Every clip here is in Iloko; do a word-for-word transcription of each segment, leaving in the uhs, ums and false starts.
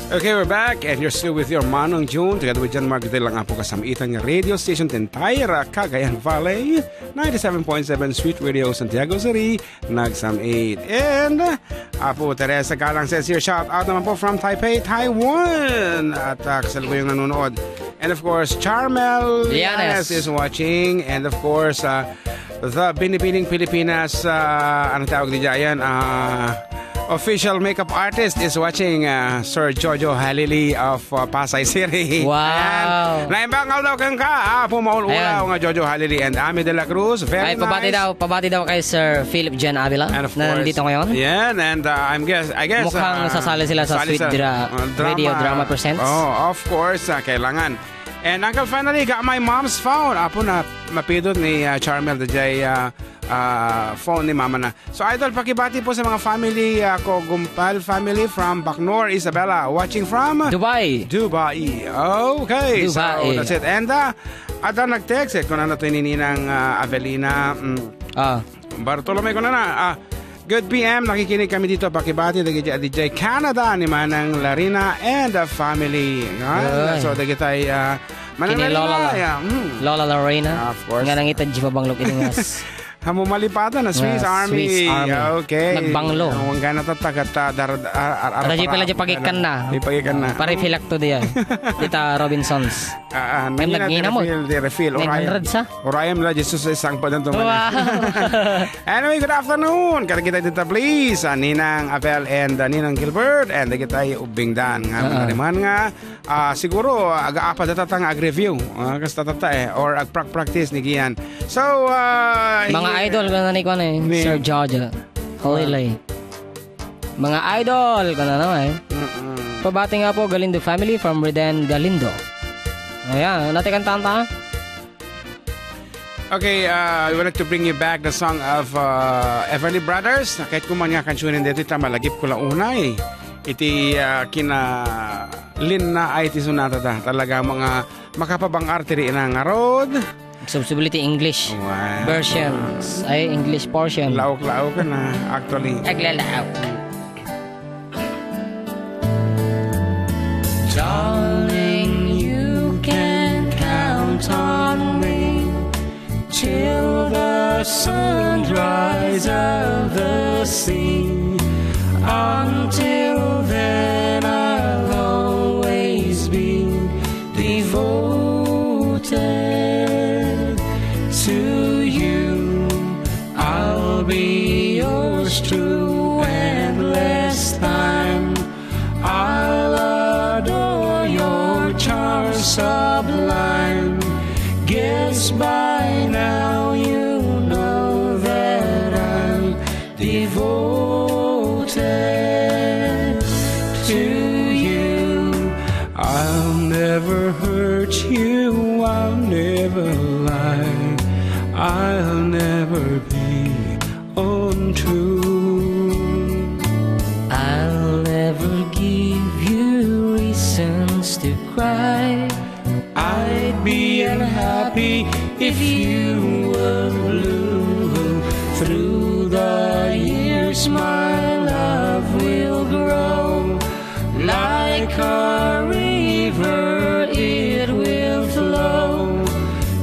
Okay, we're back, and you're still with your Manong June, together with John Mark. Iti lang apo kasamitan nga radio station ti entire Cagayan Valley, ninety-seven point seven Sweet Radio Santiago City, nagsam-it. And Apo Teresa Galang says here, shout out naman po from Taipei, Taiwan. At uh, kasalukuyang nanonood. And of course, Charmel Lianes. Lianes is watching. And of course, uh, the Binibining Pilipinas, uh, ano tawag di dyan? Uh, official makeup artist is watching, uh, Sir Jojo Halili of uh, Pasay City. Wow. Ayan. Naimbang aldaw kang ka, ah, pumaul-ulaw Ayan. nga Jojo Halili and Ami de la Cruz. Very Ay, pabati nice. daw, pabati daw kay Sir Philip Jan Avila And of na course, nandito ngayon. Yan, and uh, I'm guess, I guess Mukhang uh, sasali sila sa sasali Sweet sa, Dra- uh, Radio Drama Presents. Oh, of course, uh, kailangan. And Uncle, finally, got my mom's phone. Apo na, mapidot ni uh, Charmel, the J, uh, uh, phone ni mama na. So, Idol, pakibati po sa mga family, uh, ko, Gumpal family from Bacnor, Isabela, watching from Dubai. Dubai. Okay, so Dubai. that's it. And uh, at ang nag-text, eh, kung ano to ni Ninang uh, Avelina, mm, Ah. Bartolome, kung ano, ah, good P M, nakikinig kami dito, pakibati, dagiti D J Canada, ni Manang Larina and the family. Yan. Ay. So, dagitay, uh, Manang Kini Larina, Lola. yeah, mm. Lola Lorena. Of course. Nga nangita di mabanglog iningas. Hamu malipatan na Swiss Ah, Army. Swiss Army. Okay. Nagbanglo. Ang gana tattagat ta dar ar ar ar Radyo pala para- di pagikkan na. Di pagikkan na. Pare filak to diyan. Dita Robinsons. Ah, ah, Ang nangina di nangina mo. refill, di refill. Or Nine hundred ayam. sa? Or ayam la, Jesus, isang pa na to. Wow. Anyway, good afternoon. Kada kita dito, please. Ah, Ninang Abel and ah, Ninang Gilbert. And kita ubing dan. Nga, Ah. mga naman nga, Ah, siguro, aga-apa data ta nga ag-review. Ah, kasta tata eh. Or agprak-practice ni Gian. So, ah, Mga i- idol ko na ni kuan eh, Ni- Sir George. Hoy, Ah. lay. Mga idol ko na naman eh. Mm-mm. Pabati nga po, Galindo family from Reden Galindo. Ayan, natikan tanta. Okay, uh, we would like to bring you back the song of uh, Everly Brothers. Kahit kuman nga kansunin dito, ita malagip ko la unay. Iti uh, kina Lin na ay ti sonata ta. Talaga mga makapabang arte ri inang arod. Subsubli ti English Wow. version. Ay, English portion. Laok-laok ka na, actually. Aglalaok. Darling, you can count on me till the sunrise of the sea. Until then, I'll always be devoted to you. I'll be yours to endless time. I'll adore your charm sublime. Guess by now you know that I'm devoted to you. I'll never hurt you, I'll never lie, I'll never be untrue. I'll never give you reasons to cry. I'd be unhappy if you were blue. Through the years, my love will grow. Like a river, it will flow.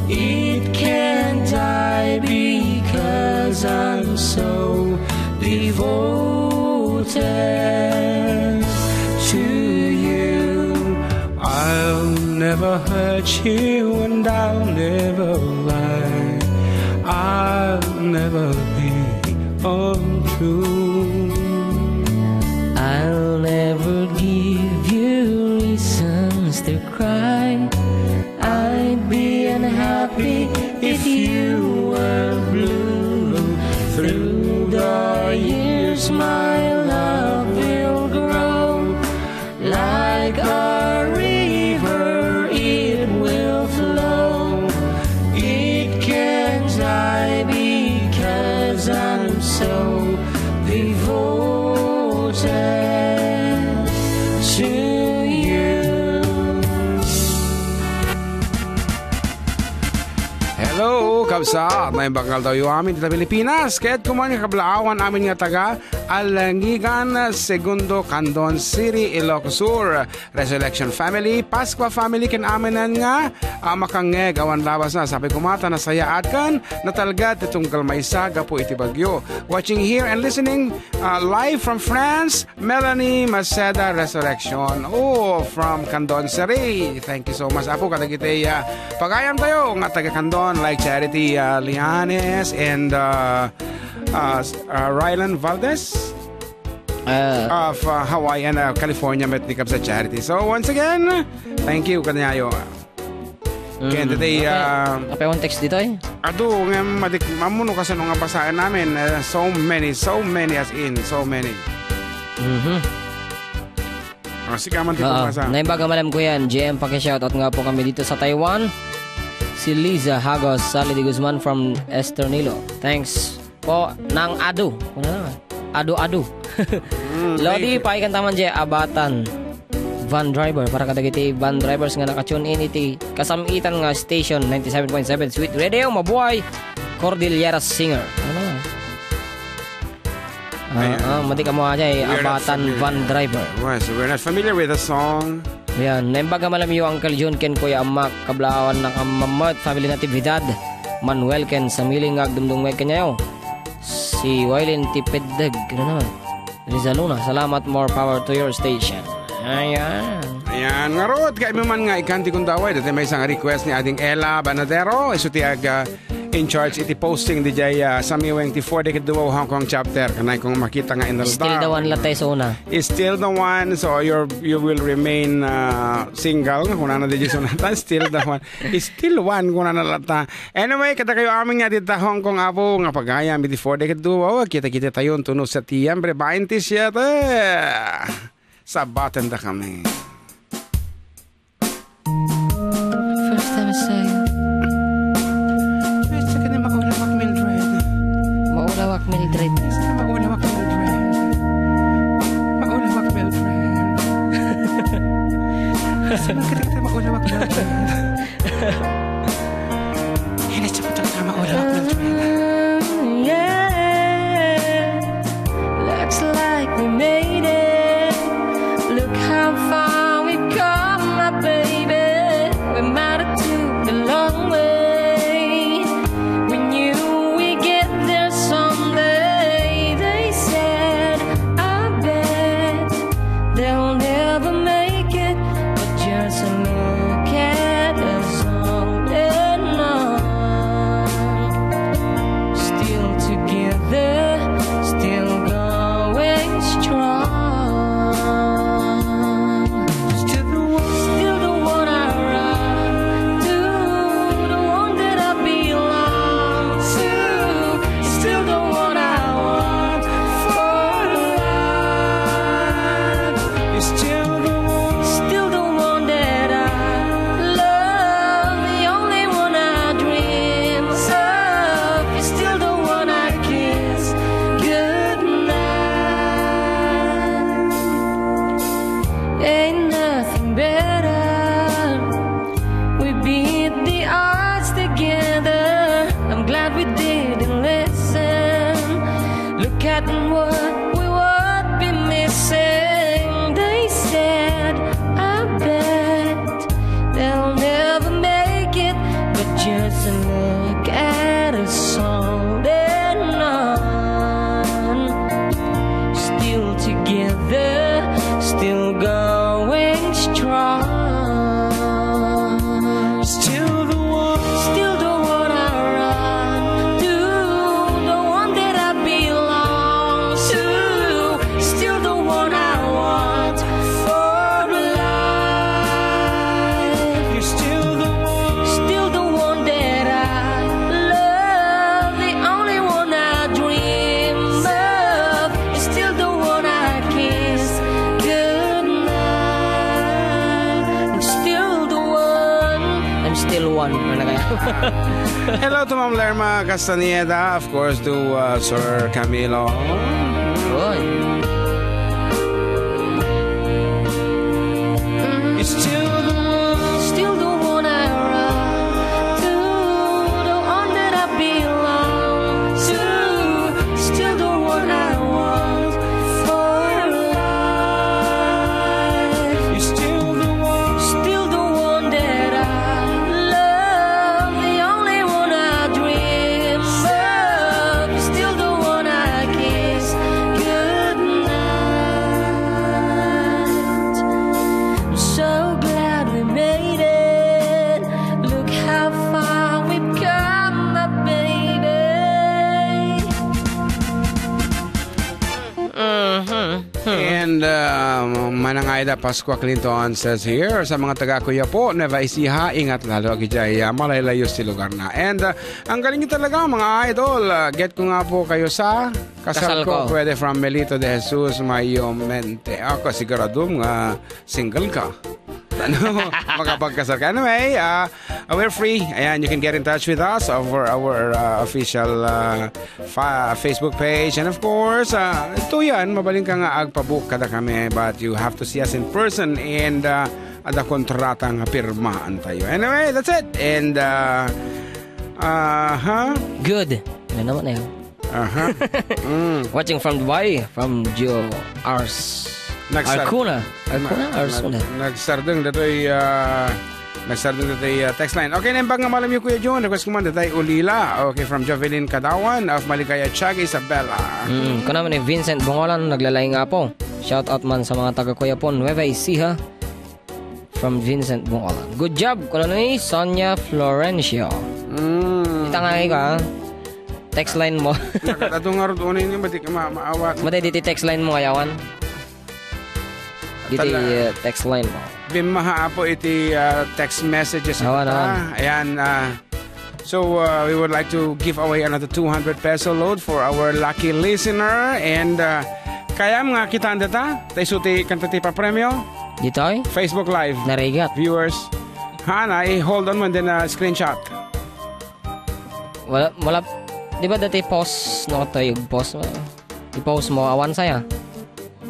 It can't die because I'm so devoted to you. I'll never hurt you and I'll never lie. I'll never be untrue. I'll never give you reasons to cry. I'd be unhappy if you were blue. Through the years, my love will grow. Like a river, it will flow. It can't die because I'm so devoted to you. Hello, kabsat! Naimbag nga aldawyo amin dita Pilipinas. Kaya't kuman nga kablaawan amin nga taga Alangigan, Segundo, Candon City, Ilocos Sur. Resurrection family, Pascua family, ken amin nga, ah, makangngeg awan labasna. Sabi ko mata, nasayaat ken natalged ti tunggal maysa gapu iti bagyo. Watching here and listening, ah, live from France, Melanie Maceda Resurrection. Oh, from Candon City. Thank you so much, Apo, kadagiti, ah, pagayam tayo nga taga Candon, like Charity, ah, Lianes and, ah, ah, s-, ah, Rylan Valdez. Ah. Of, uh, Hawaii and, uh, California met ni Kabsat Charity. So, once again, thank you kaniayo. Mm, Ken today, okay. Uh, Apay, one text ditoy? Adu, nga madik, mamuno kasi nung basahin namin, uh, so many, so many as in, so many. Mhm. Ah, sige, man, di ko Ah, masa. Naimbag a malem ko yan. J M, paki-shoutout nga po kami dito sa Taiwan. Si Liza Hagos, Sally de Guzman from Esternilo. Thanks. Po, nang adu. Ano na? Adu-adu. Mm, Lodi, thank you. Paikanta man di abatan. Van driver, para kadagiti van drivers nga naka-tune in iti kasam-itan nga station, ninety-seven point seven Sweet Radio, mabuhay, Cordillera Singer. Ano na? Ah, Ayan. Ah, mati ka mo aja, eh, We are not abatan familiar. Van driver. Yes, we're not familiar with the song. Ayan, naimbag a malem yo, Uncle Jun, ken Kuya Amak, kablaawan na kamammat, family Natividad, Manuel, ken Samili nga agdumdumngeg kaniayo. Si Wailin ti Peddeg, ano naman? Rizaluna, salamat, more power to your station. Ayan. Ayan, ngarud, kaiba man nga ikan ti kundaway, dati may isang request ni Ading Ella Banadero, isu ti aga in charge iti posting di jay, ah, Samiweng ti four Decade Duo Hong Kong chapter. Kanay kong makita nga inaldaw. Still the one la tayo sa una. Is still the one, so you're, you will remain, ah, single. Kunana di jay sa una, still the one. Is still one, kunana lata. Anyway, kada kayo amin nga dita Hong Kong, Apo, nga pagayam iti four Decade Duo, kita-kita tayo, tuno sa Tiembre twenty-seven. Sabaten da kami. First time I say, Pwede ka na maulawak, Mildred. Maulawak, Mildred. Pwede ka na maulawak, Mildred. Maulawak, Mildred. Saan ka na maulawak, Mildred? Hindi siya patagtama o lawak ng tren. Yeah. Looks like we made it. Look how far we've come, my baby. We might have took the long way. We knew we get there someday. They said, I bet they'll never make it, but just look at us holding on. Still together, still going strong. Still the one, still the one I run to, the one that I belong to. Still the one I want for life. You're still the one. Still the one that I love. The only one I dream of. You're still the one I kiss goodnight. Ain't nothing better. We beat the odds together. I'm glad we didn't listen. Look at what we would be missing. They said, I bet they'll never make it, but just look at us holding on. Still together, still going strong. Still the one. Still the one I run to, the one that I belong to. Still the one I want for life. You're still the one. Still the one that I love, the only one I dream of. You're still the one I kiss goodnight. I'm still the one. I'm still one. Ano na kaya? Hello to Ma'am Lerma Castañeda, of course, to, uh, Sir Camilo. Oy. You're still the one. Still the one I run to, the one that I belong to. Still the one I want And uh, Manang Aida Pascua Clinton says here, sa mga taga Kuya po, Nueva Ecija, ingat lalo agidiay uh, malaylayo ti lugar na. And uh, ang galing niyo talaga, mga idol. Uh, get ko nga po kayo sa kasal Kasal ko, ko. Pwede from Melito de Jesus Mayomente. Ako, sigurado nga single ka. Ano, makapagkasal ka. Anyway, uh, we're free. Ayan, you can get in touch with us over our uh, official uh, fa- Facebook page. And of course, uh, ito yan, mabalin ka nga agpabook kada kami, but you have to see us in person and uh, ada kontrata nga pirmaan tayo. Anyway, that's it. And uh, uh, huh? Good. Ano naman eh? Aha. Mm. Watching from Dubai, from Gio Ars. Nagsar- Arcuna. Arcuna? Nag- Arsuna. Nagsardeng datoy ah, nagsardeng datoy ah, text line. Okay, naimbag nga malam yo, Kuya John. Request ko man datoy Ulila. Okay, from Jovelyn Kadawan of Maligaya, Tiaga, Isabela. Mm, kuna man ni Vincent Bongolan, naglalayng apo. Shout out man sa mga taga Kuya po, Nueva Ecija. From Vincent Bongolan. Good job, kuna ni Sonia Florencio. Mm. Ita nga ka, text line mo. Nakadto nga rod unay ni, madi ka ma- maawat. Matay diti text line mo, ayawan. Diti Tala- uh, text line mo. Bimmaha apo iti uh, text messages. Awan, ita. Awan. Ayan, uh, so uh, we would like to give away another two hundred peso load for our lucky listener. And uh, kayam nga kitaan dita, ta isu ti kanta ti papremyo. Ditoy? Facebook Live. Narigat. Viewers. Hana, i-hold on mo and then uh, screenshot. Wala, wala. Di ba dati post, no, tayo post? I-post mo, awan saya.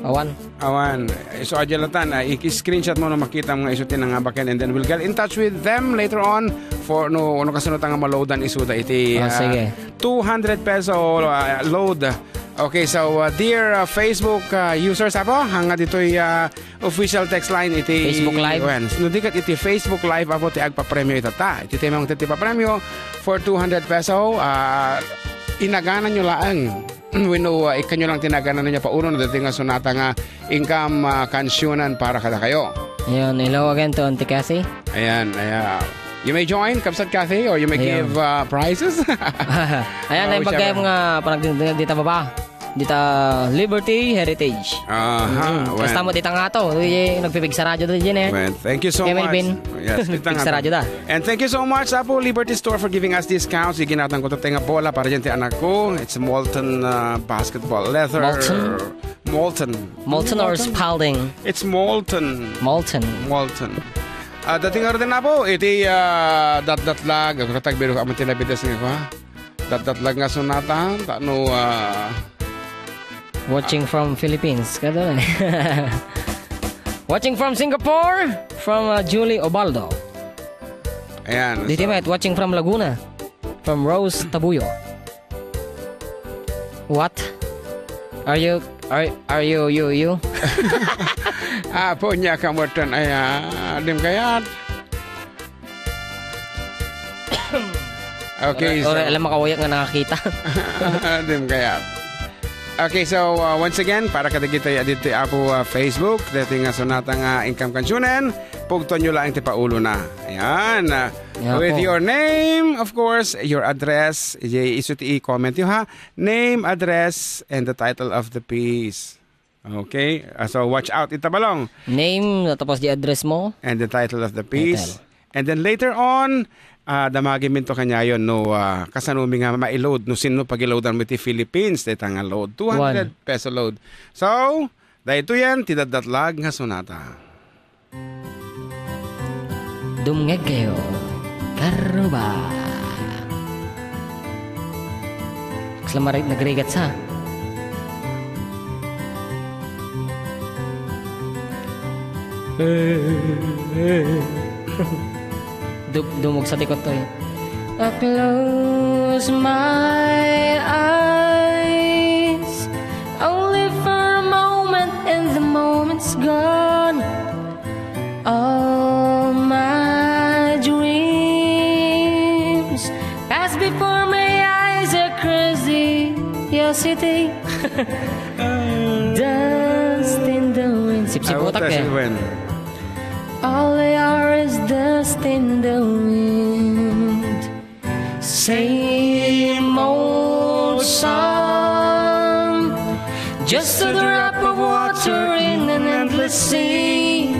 Awan. Awan. So, adya latan, ah, i-screenshot mo no makita mo nga isu ti nangabaken, and then we'll get in touch with them later on for no, no kasano ta nga maloadan isuda iti Ah, ah, sige. two hundred peso ah, load. Okay, so uh, dear uh, Facebook uh, users, apo, hanga ditoy uh, official text line iti Facebook Live. Wen, no di ket iti Facebook Live, apo, ti agpapremyo itata. Iti tema ti papremyo for two hundred peso, uh, inagana nyo laeng. Wenno uh, ikkanyo lang tinaganan niya pauno na dating nga sonata nga income uh, kansionan para kada kayo. Ayan, hello again to Auntie Cassie. Ayan, ayan. You may join, Kabsat Cathy, or you may Ayan. give uh, prizes. Ayan, Ah, ay bagay whichever. Mga panagdindigan dita baba. Dita Liberty Heritage. Aha, Mm, well. Kasta mo dita nga to. Uy, nagpipigsa radyo to, Jin, eh. Well, thank you so Kaya much. Melvin. Yes, kita nga Pigsa to. Radyo da. And thank you so much, Apo Liberty Store, for giving us discounts. Iginatan ko to tenga bola para dyan ti anak ko. It's molten uh, basketball. Leather. Molten? Molten. Molten or Molten? Spalding? It's molten. Molten. Molten. Ah, dating nga rin na po, iti ah, datdatlag, ako natagbiro ka man tinabitas nga ko, ha? Datdatlag nga sonata, tano, ah, Watching from Philippines. Kada eh. Watching from Singapore, from uh, Julie Obaldo. Ayan. Dito so, met, watching from Laguna, from Rose Tabuyo. What? Are you, are, are you, you, you? Apo niya kamutan, ay, ah, dim kayat. Okay, Ora, so, ora, alam, makauyak nga nakakita. Dim kayat. Okay, so uh, once again, para kadagitoy adito apo uh, Facebook, dati nga sonata nga income kansionen, pugton nyo lang ti paulo na. Ayan. Uh, Ayan with po. Your name, of course, your address, isu ti i-comment yo ha. Name, address, and the title of the piece. Okay? Uh, so watch out, ita balong. Name, tapos di address mo. And the title of the piece. Title. And then later on, uh, damagin minto kanyayon no uh, kasano mi nga ma-load, no sino pagiloadan mo iti Philippines, deta nga load, two hundred One. Peso load. So, dayto yan, ti daddatlag nga sonata. Dumngeg kayo. Karuba. Kasla mari-, nagrigat sa. Dum-, dumog sa tikot to eh. I close my eyes only for a moment and the moment's gone. All my dreams pass before my eyes, a crazy curiosity. Dust in the wind. Sipsip utak eh. All they are is dust in the wind. Same old song. Just a drop of water in an endless sea.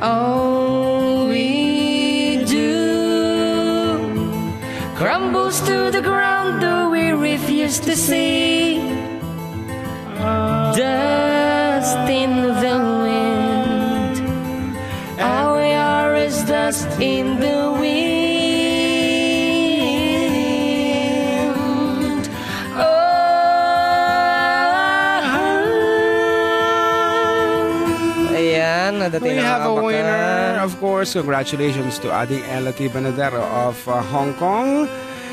All we do crumbles to the ground, though we refuse to see. Dust in the wind. All we are is dust in the wind. Oh. Ayan, nadating We na have a ang winner. Of course, congratulations to Ading Ella T. Banadero of, uh, Hong Kong.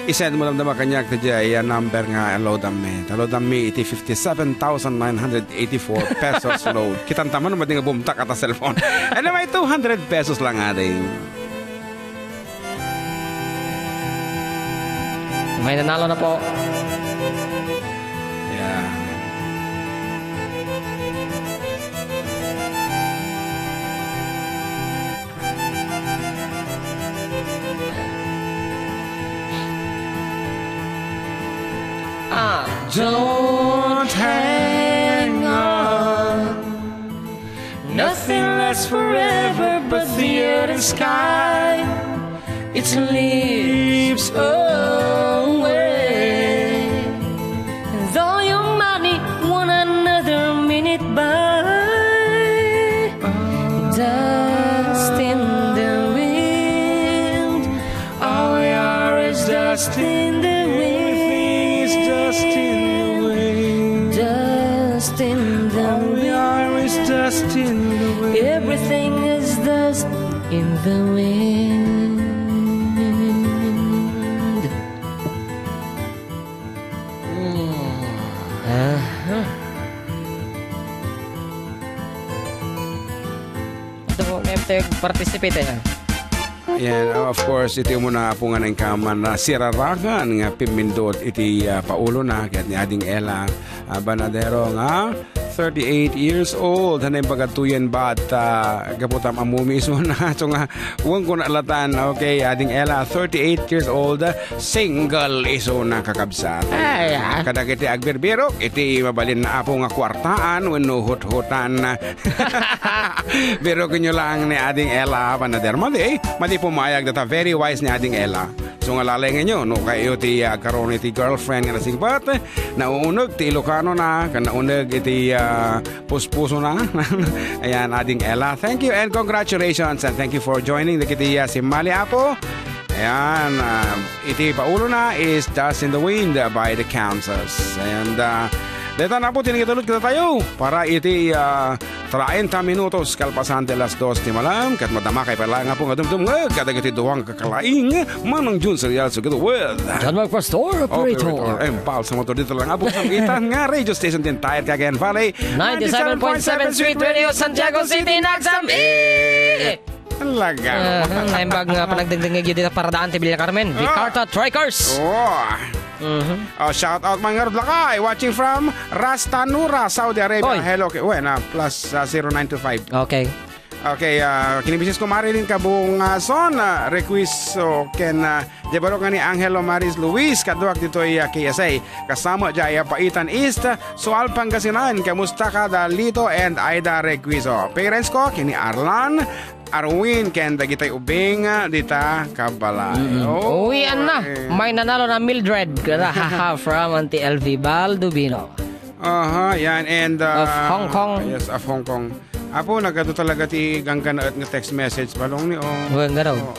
I-send mo lang naman kaniak ta diay, uh, number nga load me. Ta load me iti fifty-seven thousand nine hundred eighty-four pesos load. Kitanta man, madi nga bumtak ata cellphone. Anyway, two hundred pesos lang, Ading. May nanalo na po. Yeah. Ah, don't hang on. Nothing lasts forever but the earth and sky. It slips away. Though your money won't another minute buy. Dust in the wind. All we are is dust in the wind. Everything is dust in the wind. Dust in the All we wind. Are is dust in the wind. Everything is dust in the wind. Aha. Ito po, may participate yan. Yan, of course, iti umuna, Apo, nga nainkaman a siraragan nga pimmindot iti, ah, paulona, ket ni Ading Ella, ah, Banadero nga thirty-eight years old. Hanay baga tuyen bat, ah, gapu ta ammom isuna. So nga, wen ko nalatan. Okay, Ading Ella, thirty-eight years old, single isuna, kakabsat. Ay, ah. Kadagiti agbirbirok, iti mabalin na, Apo, nga kuartaan wenno huthutan. Birokenyo lang ni Ading Ella, Banadero. Madi, madi pumayag data. Very wise ni Ading Ella. So nga lalengenyo, no kayo ti, ah, agkaron iti girlfriend nga nasingpet, nauneg ti Ilocano na, ken nauneg iti, ah, puspuso na. Ayan, Ading Ella. Thank you and congratulations and thank you for joining dagiti, ah, simmali, Apo. Ayan, ah, iti paulona is Dust in the Wind by the Kansas. And, ah, dayta na po, tinigitulod kita tayo para iti, ah, treinta minutos kalpasan ti alas dos ti malam, ket madama kay pala nga po nga dumdumngeg kadagiti duwang kakalaing Manong Jun Serial together with John Mark Pastor, operator. Operator. Em, Paul sa motor dito lang. Apo sa itan nga radio station din tayo, Cagayan Valley. Ninety-seven point seven Sweet Radio, Santiago City, nagsam-i! Talaga. Ah, naimbag nga panagdengdengngeg yu dita paradaan ti Villa Carmen. Ah. Vicarta Trikers. Oh. Mhm. Oh, shout out, mga Rod Lakay, watching from Ras Tanura, Saudi Arabia. Oy. Hello, okay. Uy, na plus, ah, zero nine two five. Okay. Okay, ah, kinibisnes ko Marilyn Kabungason, ah, request, so, ken, ah, di baro nga ni Angelo Maris Luis, kaduak ditoy, ah, K S A. Kasama dya, ah, Paitan East, Sual, Pangasinan. Kamusta ka, da Lito and Aida Requiso? Parents ko, kini Arlan, Arwin, ken dagitay ubing, ah, dita kabala. Mm-mm. Oh, Uwian na. Eh. May nanalo na Mildred. From Auntie L V Baldubino. Aha, yan. And, ah, Of Hong Kong. Yes, of Hong Kong. Apo, nagado talaga ti gangganaan nga text message, balong ni, oh. Gangganaan. Oo.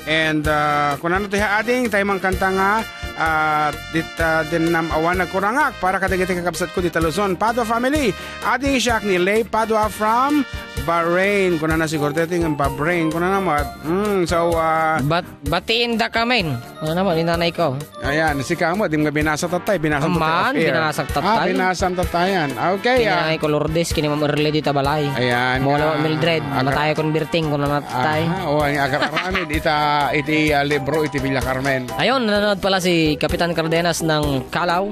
And, ah, kunano ti ading, tay mangkanta nga, ah, dit, ah, din nam awan nagkurangak para kadagiti kakabsat ko dita Luzon. Padua family, ading siak ni Lay Padua from Bahrain. Kunana siguro, ti nga Bahrain. Kunana mo, mm, so, ah, Bat-, batiin da kami. Ano naman, inanay ko. Ayan, sika mo, di nga binasa tatay, binasa Aman, tatay off air. Binasa tatay. Ah, binasa tatay yan. Okay, ah. Kinangay ko Lourdes, kini Ma'am Erle dita balay. Ayan, Mula ah, Mildred, agar- matay akong birthing, kung namatay. Aha, o, ang agar-aramid, ita, iti, ah, libro, iti Villa Carmen. Ayun, nanonood pala si Kapitan Cardenas ng Callao.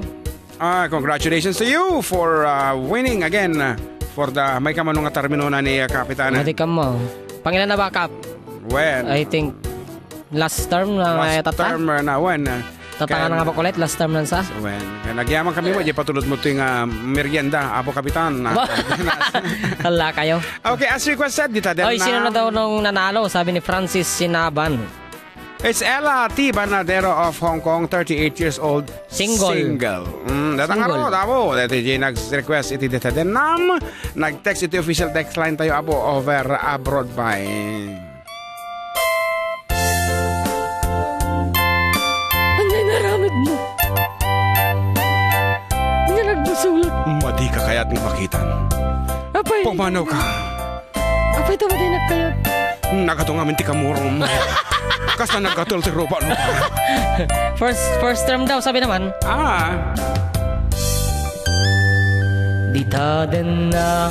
Ah, congratulations to you for, ah, winning again, ah, for the, may kamano nga termino na ni, ah, Kapitan. Mati ka mo. Pangilan na backup? When? I think, last term na Last yata ta? Term na, when, ah? Tatanga na nga bakulit, last time lang sa. Well, nagyaman kami mo, di patulod mo ito yung, ah, merienda, Apo Kapitan. Ba? Hala kayo. Okay, as requested, dita den Ay, na sino na daw nung nanalo? Sabi ni Francis Sinaban. It's Ella T. Banadero of Hong Kong, thirty-eight years old. Single. Single. Mm, datang Single. Aro, tabo. Dati J nag-request iti dita den nam. Nag-text iti official text line tayo, abo, over abroad by. Anya inaramid mo? Anya nagbasulak? Madi ka kayat nga makitan. Apay. Pumanaw ka. Apay, tama din nagkayat. Nagato ngamin ti kamurom. Kasta nagkatul ti rupa, no? First, first term daw, sabi naman. Ah. Dita den na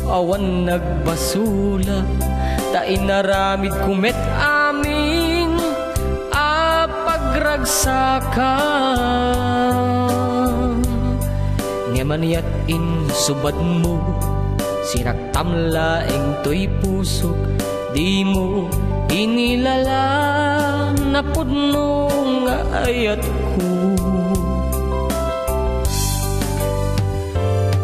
awan nagbasulak, ta inaramid ko met amin a pagragsakan. Ngem aniat insubadmo, sinaktam laeng toy pusok, dimo inilala napudno nga ayatko.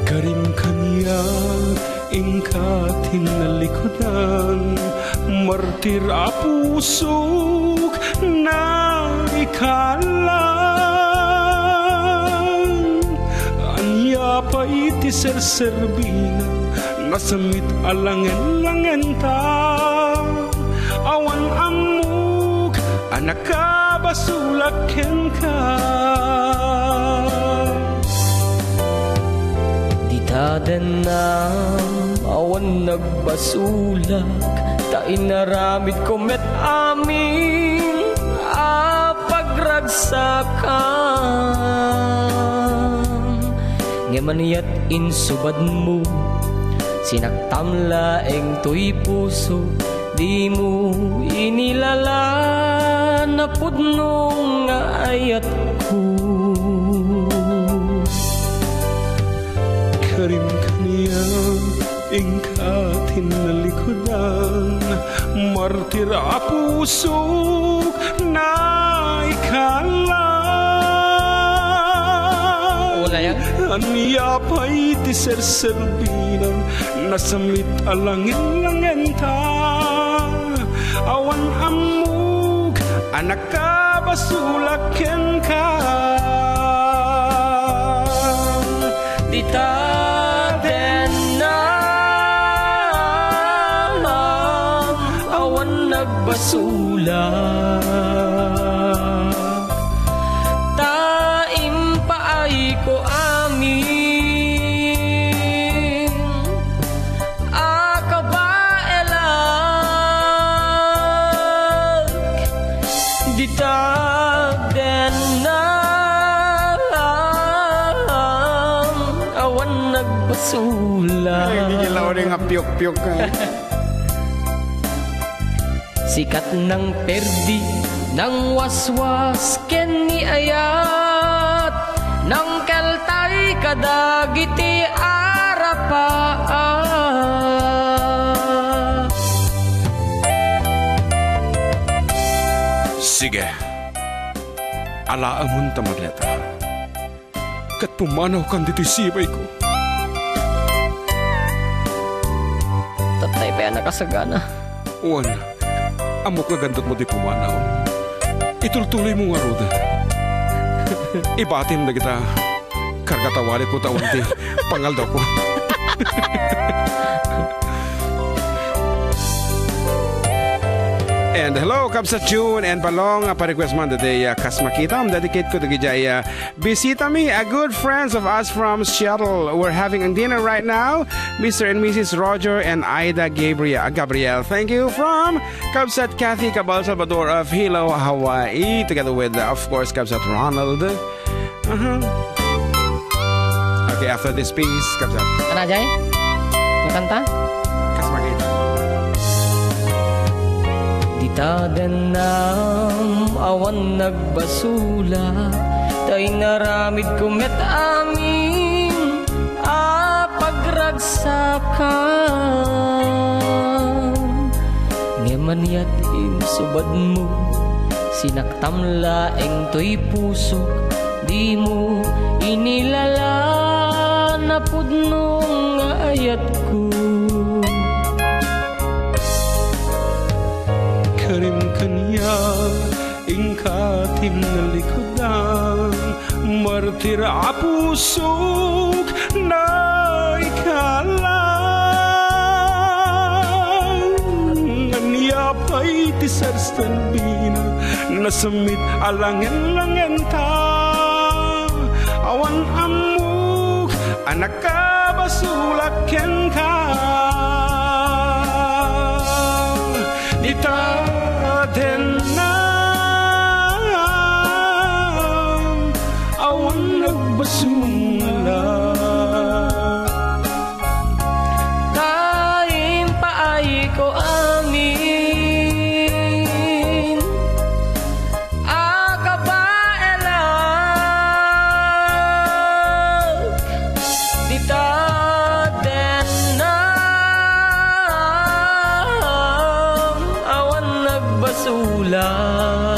Karim kaniak, inka ti nalikudan, martir a pusok, naikalan. Ania pay ti serserbina, nasamit a langen-langenta. Awan ammok a nakabasolak kenka. Dita den na awan nagbasolak, ta inaramidko met amin a pagragsakan. Ngem aniat insubadmo, sinaktam laeng toy pusok, dimo inilala napudno nga ayatko. Karim kaniak, inka ti nalikudan, martir a pusok, naikalan. Wala yan. Ania pay ti serserbina, nasamit a langen-langenta. Awan ammok a nakabasolak kenka. Dita den na awan nagbasolak, ta impaayko amin a kabaelak. Dita den na awan nagbasolak. Ay, di gila uling a piyok-piyok, eh. Sikat nang perdi, nang waswas ken ni ayat, nang keltay kadagiti arapaat. Sige. Alaemon ta magleta. Ket pumanawkan ditoy sibayko. Tatay pay a nakasagana. Wen, ammok nga gandutmo ti pumanaw. Itultuloymo ngarud. Ibatim dagita karga ta walitmo ta awan ti pangaldawko. And hello, Kabsat June and Balong, a pa-request man daydiay, uh, Kas Makitam, dedicate ko dagiti, uh, Bisitami, a good friends of us from Seattle. We're having a dinner right now. Mister and Missus Roger and Ida Gabriel. Gabriel, thank you from Kabsat Kathy Cabal Salvador of Hilo, Hawaii, together with, uh, of course, Kabsat Ronald. Uh-huh. Okay, after this piece, Kabsat. Ano, Jay? Ang kanta? Kas Makitam. Dita den na awan nagbasolak, ta inaramidko met amin a pagragsakan. Ngem aniat insubadmo, Sinaktam laeng toy pusok, dimo inilala napudno nga ayatko. Karim kaniak, inka ti nalikudan, martir a pusok, naikala. Ania pay ti sarsanbina, nasammit a langen-langenta, awan ammok a nakabasolak kenka. Dita dennam, awan nagbasolak. Ta impaayko amin a kabaelak, dita dennam, awan nagbasolak.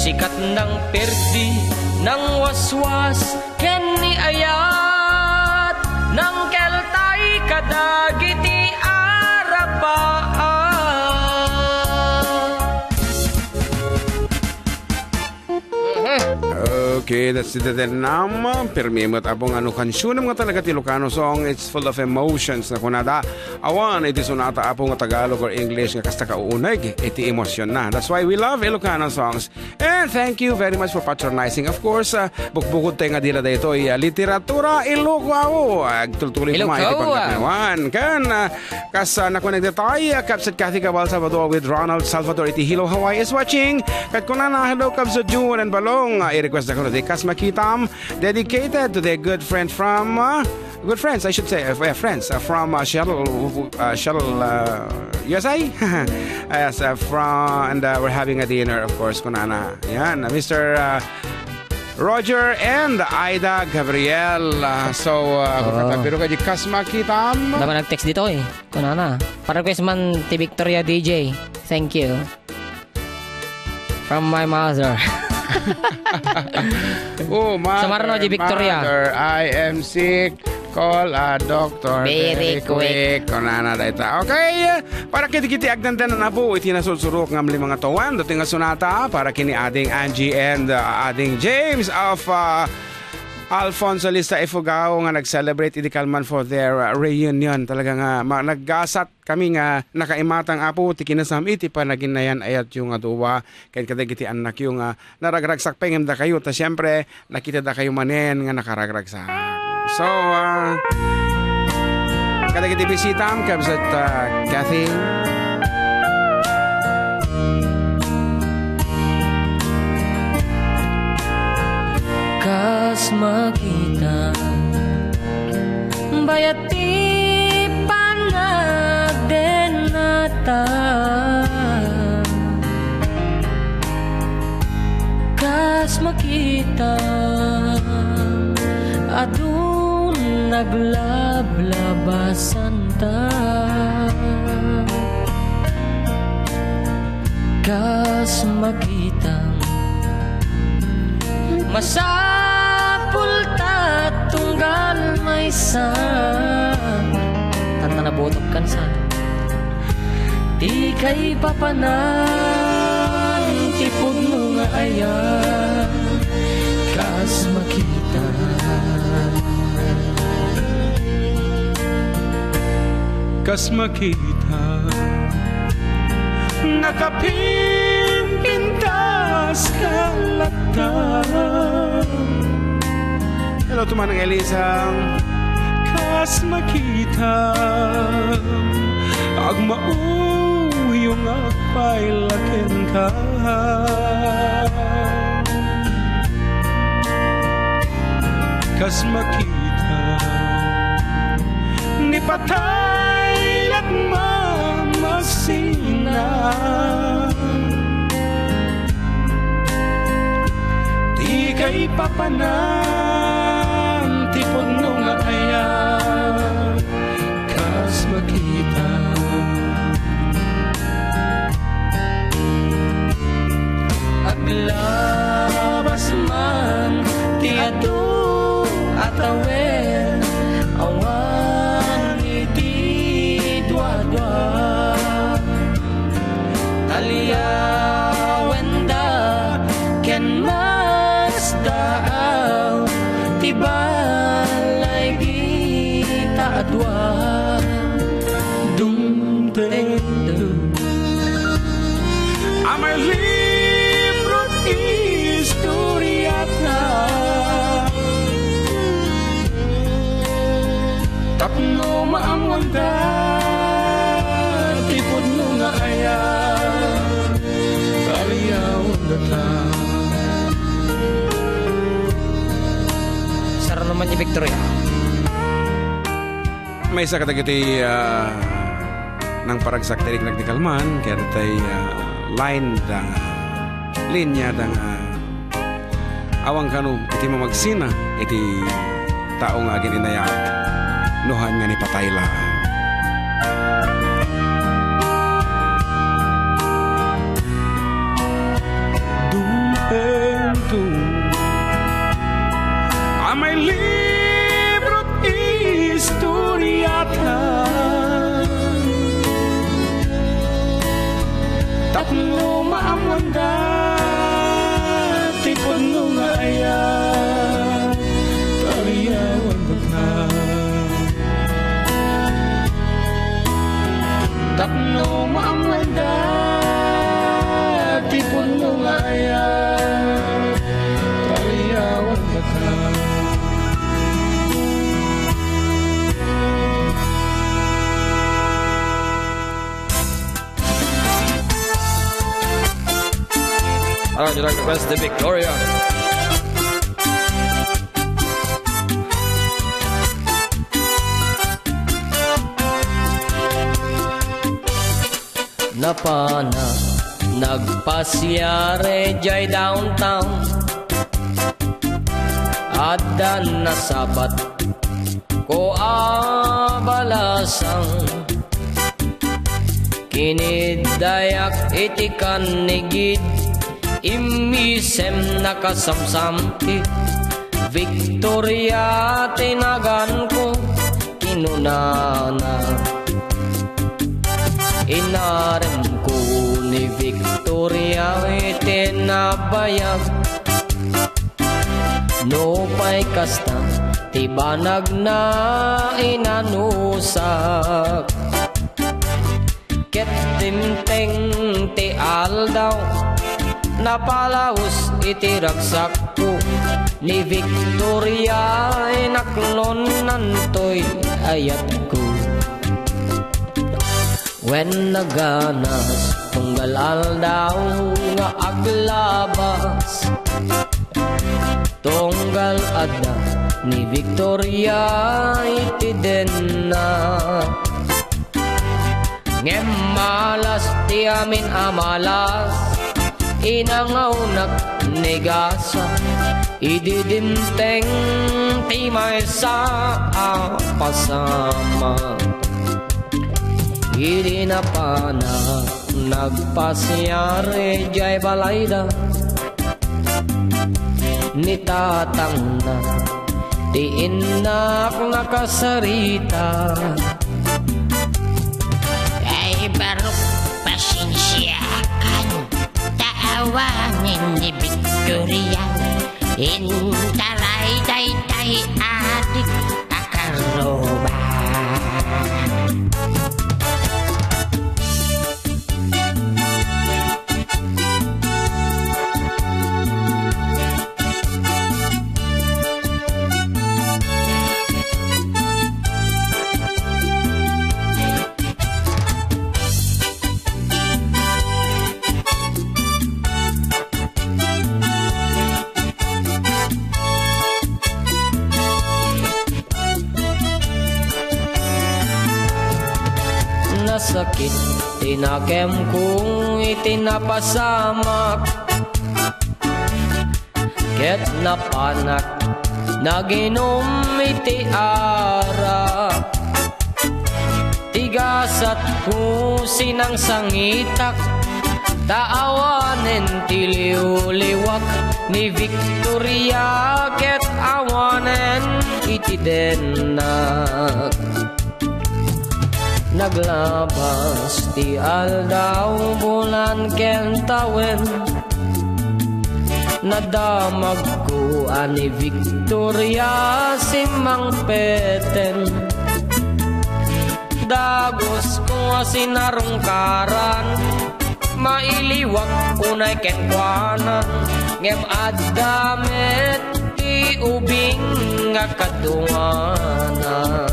Sikat nang perdi, nang waswas, ken ni ayat, nang keltay kadagiti arapaat. Okay, that's it then, nam. Permi met, Apo, nga no kansionem nga talaga ti Ilocano song, it's full of emotions na kunada. Awan iti sonata, Apo, nga Tagalog or English nga kasta ka uuneg iti emosyon na. That's why we love Ilocano songs. And thank you very much for patronizing. Of course, ah, bukbukod tayo nga dila daytoy, ah, literatura, Ilocao. Agtultuloy koma iti Ilocao, ah. Pagkakanawan. Kan, ah, kas, ah, nakuneg daytoy, ah, Kabsat Kathy Cabal Salvador with Ronald Salvador iti Hello Hawaii is watching. Ket kunana, "Hello, Kabsat June and Balong." Ah, i-request na kuno ti Kas Makitam, dedicated to their good friend from, ah, good friends, I should say, uh, yeah, friends, uh, from, uh, Seattle, uh, Seattle, uh, U S A. Yes, uh, from, and, uh, we're having a dinner, of course, kunana. Yan, uh, Mister, uh, Roger and Aida Gabriel. Uh, so, uh, oh, kakabiro ka di Kas Makitam. Dama nag-text dito eh. Kunana. Para request man ti Victoria D J. Thank you. From my mother. Oh, mother, sumarno di Victoria. Mother, I am sick. Call a doctor very, very quick, quick. Kunana dayta. Okay, para kiti-kiti agdandanan, Apo, iti nasursurok nga lima nga tuan, daytoy nga sonata, para kini Ading Angie and, uh, Ading James of, uh, Alfonso Lista Ifugao nga nag-celebrate idi kalman for their, uh, reunion. Talaga nga, ma-, naggasat kami nga nakaimatang, Apo, ti kinasam-it ti panaginayan-ayatyo nga dua, ken kadagiti annakyo nga naragragsak pay ngem dakayo, ta siempre, nakitadakayo manen nga nakaragragsak. So, ah, kadagiti bisitam, Kabsat, ah, Kathy. Kas makita, bayat ti panagdenata. Kas makita, adun naglablabasanta. Kas makita, masapul ta tunggal maysa. Tanta nabutok kansa. Ti kaipapanan ti pudno nga ayat, kas makita. Kas makita, nakapimpintas ka latta. Hello to Manang Elisa. Kas makita, agmauyong agpayla kenka. Kas makita, ni patay agmamasina. Ti kaipapanan ti pudno nga ayat, kas makita. Taaw ti balay dita a dua, dumtengto. Amay libro ti istoriatna. Tapno maammoanda ti pudno nga ayat, tariawandak. Saro naman ni Victoria. Maysa kadagiti, ah, nangparagsak ti riknag ni Kalman, kayat itay, ah, line da nga, linya da nga, awan kano iti mamagsina iti tao nga agin-inayat no haan nga ni patay la. Dumtengto. Amay libro't istoriatna. Tapno maammoanda ti pudno nga ayat, tariawandak. Tapno maammoanda ti pudno nga ayat, tariawandak. Alright, you'd like to request the Victoria. Napanak nagpasiar idiay downtown. Adda nasabat ko a balasang. Kiniddayak iti kannigid, immisem nakasamsam ti Victoria ti naganko, kinunana. Inaremko ni Victoria iti nabayag. Nupay kasta ti banagna inanusak. Ket dimteng ti aldaw, napalaus iti ragsakko ni Victoria, inaklonnantoy ayatko. Wen naganas, tunggal aldaw nga aglabas, tunggal adda ni Victoria iti denna. Ngem malas ti amin a malas, inangawnak ni gasa, idi dimteng ti maysa a pasamak. Idi napanak nagpasiar idiay balayda, ni tatangna ti innak nakasarita. Ay, barok, pasensiakan, ta awanen ni Victoria. Intaray daytay adik a karruba. Nasakit ti nakemko iti napasamak. Ket napanak naginum iti arak. Ti gasatko sinangsangitak, ta awanen ti liwliwak ni Victoria ket awanen iti dennak. Naglabas ti aldaw, bulan ken tawen. Nadamagko a ni Victoria simmangpeten. Dagusko a sinarungkaran, mailiwak unay kenkuana, ngem adda met ti ubing nga kaduana.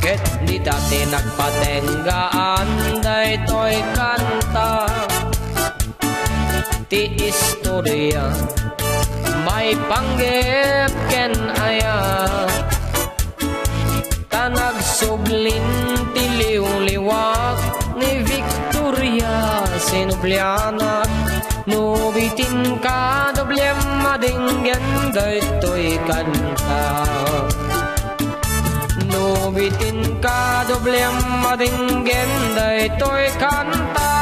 Ket dita ti nagpatenggaan daytoy kanta. Ti istoria, maipanggep ken aya, ta nagsublin ti liwliwak ni Victoria sinublianak. No bitin ka doblem madinggen daytoy kanta. No bitin ka doblem madinggen daytoy kanta.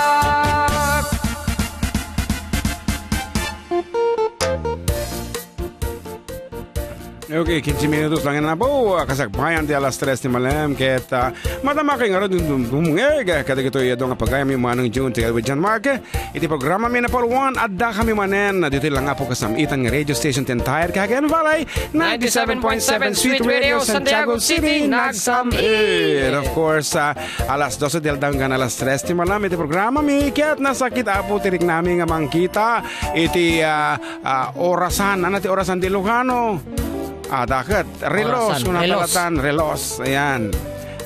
Okay, kinse minutos lang yan, apo. Ah, kasakbayan ti alas tres ti malem. Ket, ah, madama kay nga dumdumdum, eh, kadagitoy adu nga pagayam ni Manong June, together with John Mark. Iti programami nga Pauluan, adda kami manen. Ditoy lang, apo, kasam-itan nga radio station ti entire Cagayan Valley. Ninety-seven point seven Sweet Radio, Santiago City, nagsam-it. Of course, ah, alas dose ti aldaw hanggang alas tres ti malem iti programami. Ket nasakit, apo, ti riknami nga mangkita iti, ah, ah, orasan. Ano ti orasan ti Ilocano? Ah, daket. Relos, Orasan, kuna relos. Talatan, relos. Ayan.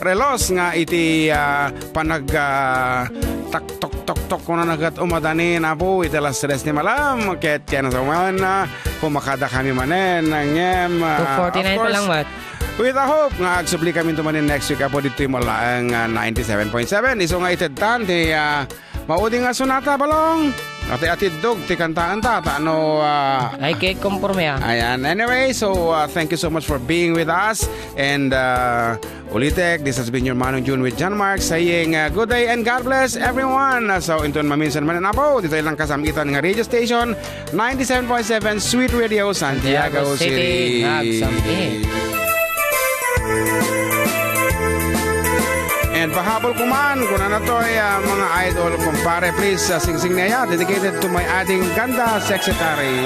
Relos nga iti, ah, panag, ah, tak-, tok-, tok-, tok, kuna nagat umadanin, apo, iti alas tres ni malam. Ket ken sa man, ah, pumakada kami manen. Ngem, ah, two forty-nine of pa lang, course, Mat. With a hope nga agsubli kami tumanin next week, apo, ditoy malaeng, ah, ninety-seven point seven. Isu nga itedtan ti, ah, maudi nga sonata, Balong. Ati-, atiddog ti kantaanta, ta no, ah, Ay, kay konforme, ah. Ayan. Anyway, so, uh, thank you so much for being with us. And, uh, ulitek, this has been your Manong June with John Mark saying, uh, good day and God bless everyone. Uh, so, inton maminsan man, apo, ditoy lang kasam-itan nga radio station, ninety-seven point seven Sweet Radio, Santiago Santiago City, City. Nagsam-it. And pahabol ko man, kunana toy, ah, mga idol, kumpare, please, ah, singsing niya, dedicated to my ading ganda, secretary.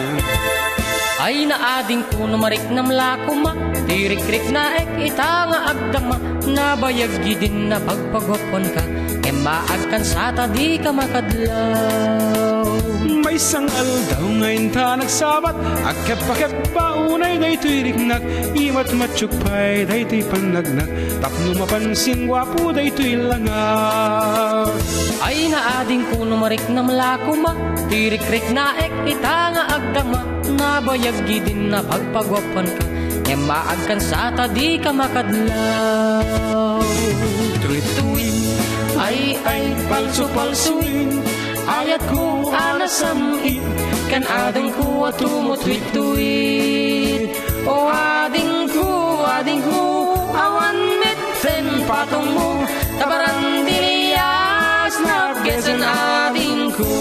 Ay, naadingko no mariknam la koma, ti rikriknaek ita nga agdama, nabayag idin napagpaguapuanka, ngem maagkan sata dika makadlaw. Maysa nga aldaw nga inta nagsabat, agkebba-kebba unay daytoy riknak, imatmatyo pay daytoy pannagnak, tapno mapansin guapo daytoy langak. Ay, naadingko no mariknam la koma, ti rikriknaek ita nga agdama, nabayag idin napagpaguapuanka, ngem maagkan sata dika makadlaw. Tuwid-tuwid, ay, ay, palso-palsoin, ayatko a nasam-it, ken adingko a tumutwid-tuwid. O adingko, adingko, awan met ten patongmo, ta barandilias napgesen adingko.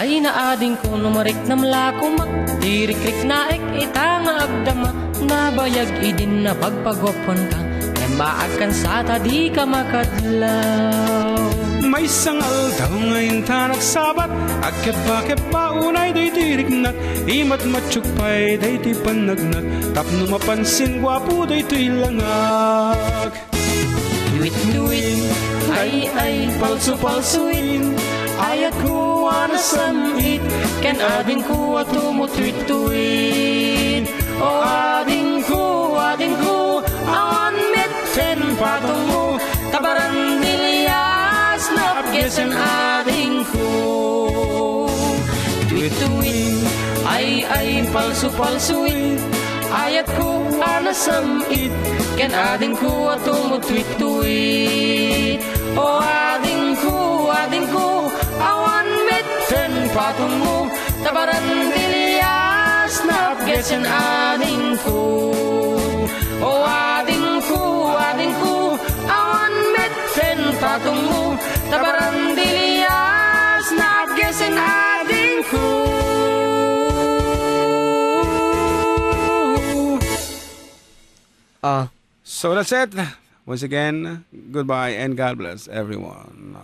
Ay, naadingko no mariknam la koma, ti rikriknaek ita nga agdama, nabayag idin napagpaguapuanka, ngem maagkan sata dika makadlaw. Maysa nga aldaw nga inta nagsabat, agkebba-kebba unay daytoy riknak, imatmatyo pay daytoy pannagnak, tapno mapansin guapo daytoy langak. Tuwid-tuwid, ay, ay, palso-palsoin, ayatko a nasam-it, ken adingko a tumutwid-tuwid. O adingko, adingko, awan met ten patongmo, ta barandilias napgesen adingko. Tuwid-tuwid, ay, ay, palso-palsoin, ayatko a nasam-it, ken adingko a tumutwid-tuwid. O adingko, adingko, awan met ten patongmo, ta barandilias napgesen adingko. O adingko, Ah. So that's it. Once again, goodbye and God bless everyone.